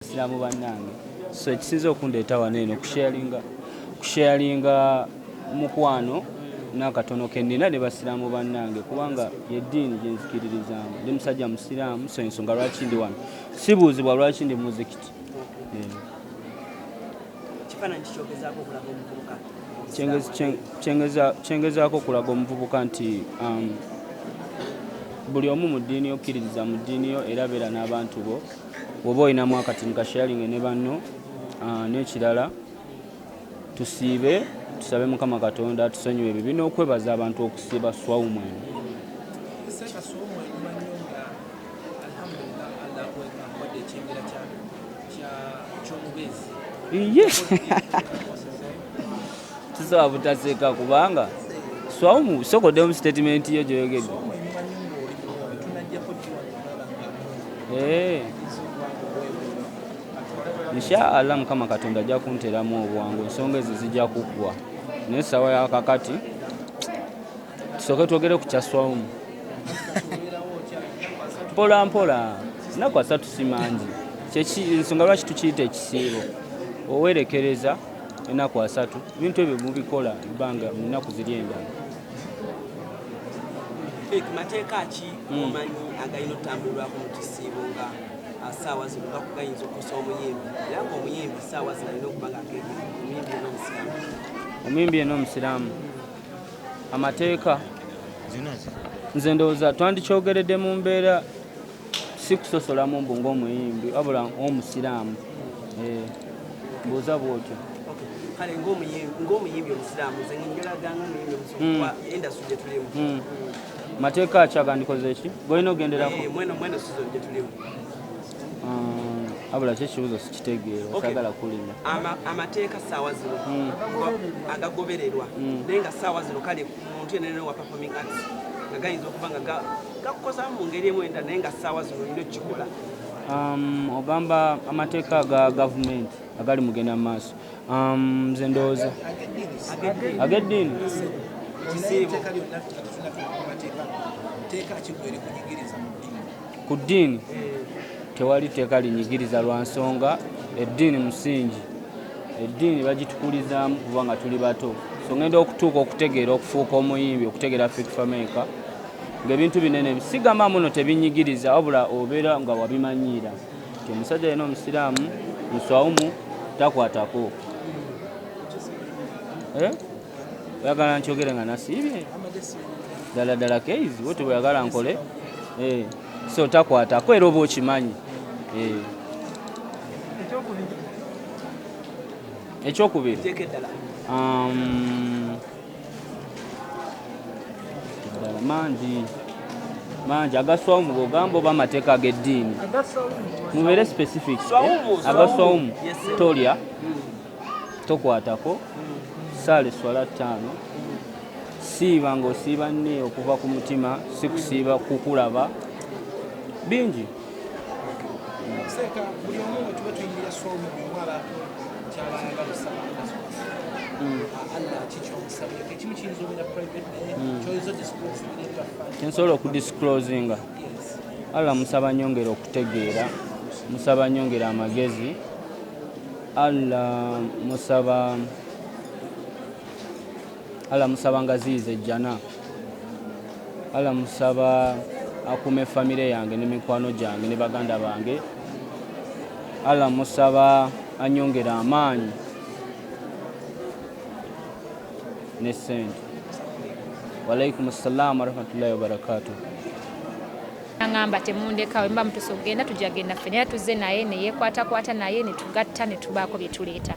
Basiraamu bannange, so ekisinza okundeeta wano eno kusharinga mukwano n'akatono ke nnina ne basiraamu bannange, kubanga yeddiini gye nzikiririzaamu. Ndi musajja musiraamu, so ensonga lwaki ndi wano, sibuuzibwa lwaki ndi muzikiti. Kifaananyi kikyogezaako okulaga omuvubuka? Kyengezaako okulaga omuvubuka nti buli omu mu ddiini yo, okkiririza mu ddiini yo, era beera n'abantu bo. Bw'oba olinamu akatini, kasharinge ne banno. N'ekirala, tusiibe, tusabe Mukama Katonda atusonyiwe ebibi n'okwebaza abantu okusiiba swawumu eno. Seeka, swawumu enyuma nnyo nga alhamdulillah Allah akuwadde ekyengera ky'omubeezi. Iye, tusobola butaseeka kubanga swawumu sokoddemu statement yo gyoyogedde. Swawumu enyuma nnyo ng'oli muwoomi, tunajjako ddi wano okulaba nga Eh, insha Allah Mukama Katonda ajja kunteramu obwangu, ensonga ezo zijja kuggwa, naye essaawa yakakati tusooke twogere ku kya swawumu. Obeerawo otya? Mpola mpola, ennaku 30 si mangi. Kyeki ensonga lwaki tukiyita ekisiibo? Owerekereza ennaku 30, ebintu ebyo mubikola ebbanga mu nnaku ziri endala. Fik, mateeka ki omanyi agalina okutambulirwako mu kisiibo nga saawa zino gayinza okukosa omuyimbi, era nga omuyimbi saawa zino alina okuba nga ageegera, omuyimbi yenna omusiraamu? Omuyimbi yenna omusiraamu, amateeka nze ndowooza twandikyogeredde mu mbeera si kusosolamu mbu ng'omuyimbi, wabula omusiraamu. Eh, mbuuza bwotyo. Okay. Kale ng'omuyimbi omusiraamu, nze njolaga ng'omuyimbi omusiraamu kwa industry gye tulimu. Mateeka ki agandikoze ki golina ogenderako? Eh, mweno season gye tulimu. Wabula ki ekibuuzo sikitegeera. Saagala kulima. Amateeka saawa zino agagobererwa, naye nga saawa zino kale muntu yenna yenna wa performing arts nga gayinza okuba nga gakukozamu mu ngeri emu endala, naye nga saawa zino olina okukikola. Ogamba amateeka aga gavumenti agali mugenda mu maaso? Nze ndowooza ag'eddiini. Kisiibo. Etteeka lyonna nga tetunnatuuka ku mateeka, tteeka ki gwe erikunyigiriza mu ddiini? Ku ddiini tewali tteeka linyigiriza, lwa nsonga eddiini musingi, eddiini bagitukulizaamu kuba nga tuli bato. So ngenda okutuuka okutegeera okufuuka omuyimbi, okutegeera Fik Fameica, ng'ebintu binene sigamba muno tebinyigiriza, wabula obeera nga wabimanyiira nti omusajja yena omusiraamu muswawumu takwatako. Eh? Oyagala nkyogere nga nasiibye ddala ddala keizi wote bweyagala nkole. Eh, so takwatako era oba okimanyi. Eh. Ekyokubiri? Etteeka eddala. Ddala mangi mangi agaswawumu gogamba oba amateeka ag'eddiini? Mubeere specific. Swawumu, Eh, agaswawumu. Yes, sir. Tolya, tokwatako, saala eswala ttaano, siiba ng'osiiba nne okuva ku mutima, si kusiiba kukulaba bingi. Seeka, buli omu bwe tuba tuyingira swawumu, buli omu abaako kyaba ayagala osaba Allah. Ki kyomusabyeko? Ekimu kiyinza obeera private, naye kyoyinza odisclosinga eri bafaani. Kyensobola okudisclosinga, Allah musaba nyongera okutegeera, musaba nyongera amagezi, Allah musaba, Allah musaba ngaziyiza ejjana, Allah musaba akuume famire yange ne mikwano gyange ne baganda bange, Allah musaba anyongera amaanyi ne sente. Walaikum assalaamu warahmatullahi wabarakatuh. Aŋŋamba temundeka, we mba mutuuse okugenda tujja genda ffe, naye tuzze naye neyeekwatakwata naye netugatta ne tubaako bye tuleeta.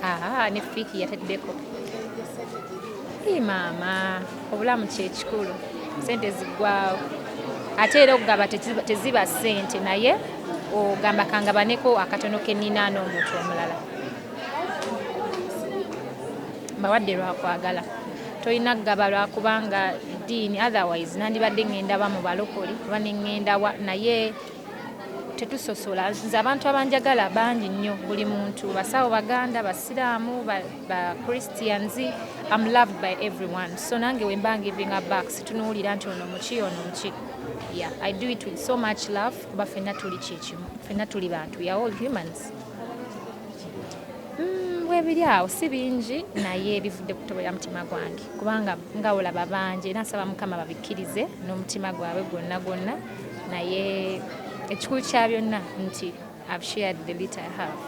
Aa, ne Fiiki yateddeko. Ii, maama, obulamu kyekikulu, sente ziggwawo, ate era okugaba teziba sente, naye ogamba kangabaneko akatono ke nnina n'omuntu omulala. Mbawadde lwakwagala, tolina kugaba lwakubanga ddiini, otherwise nandibadde ŋŋenda ba mu balokole oba ne ŋŋenda wa, naye tetusosola. Nze abantu abanjagala bangi nnyo, buli muntu, basawo, baganda, basiraamu, ba Christians. I'm loved by everyone, so nange wemba giving back situnuulira nti ono muki, ono muki. Yeah, I do it with so much love, kuba ffenna tuli kyekimu, ffenna tuli bantu, we are all humans. Bwebiri awo si bingi, naye bivudde ku ttobo ya mutima gwange, kubanga nga olaba bangi, era nsaba Mukama babikkirize n'omutima gwabwe gwonna gwonna. Naye ekikulu kya byonna nti I've shared the little I have.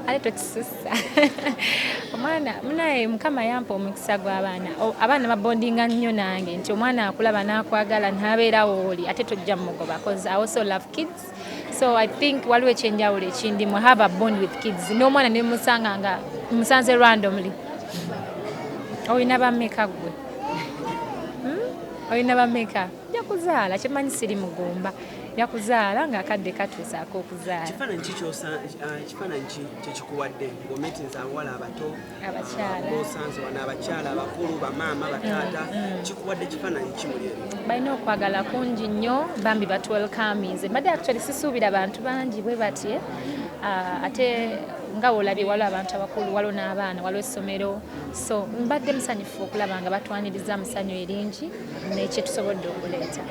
Ate tokisussa omwana munaye. Mukama yampa omukisa gw'abaana. Abaana babondinga nnyo nange, nti omwana akulaba n'akwagala n'abeerawo oli, ate tojja mugoba, 'cause I also love kids. So I think waliwo ekyenjawulo ekindimu. I have a bond with kids, n'omwana nemusanga nga musanze randomly. Olina bameka gwe? Olina bameka? Nja kuzaala, kimanyi siri mugumba, nja kuzaala ng'akadde katuusaako okuzaala. Kifaananyi ki kifaananyi ki kyekikuwadde ng'omeetinza abawala abato? Abakyala. Bosanze wano, abakyala abakulu, bamaama, bataata, kikuwadde kifaananyi ki muli eno? Balina okwagala kungi nnyo bambi, batuwelcominze. Mbadde actually sisuubira bantu bangi bwe batye. Ah, ate nga wolabye, waliwo abantu abakulu, waliwo n'abaana, waliwo essomero, so mbadde musanyufu okulaba nga batwaniriza musanyu eringi nekyetusobodde okuleeta.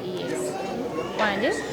Yes, wanje.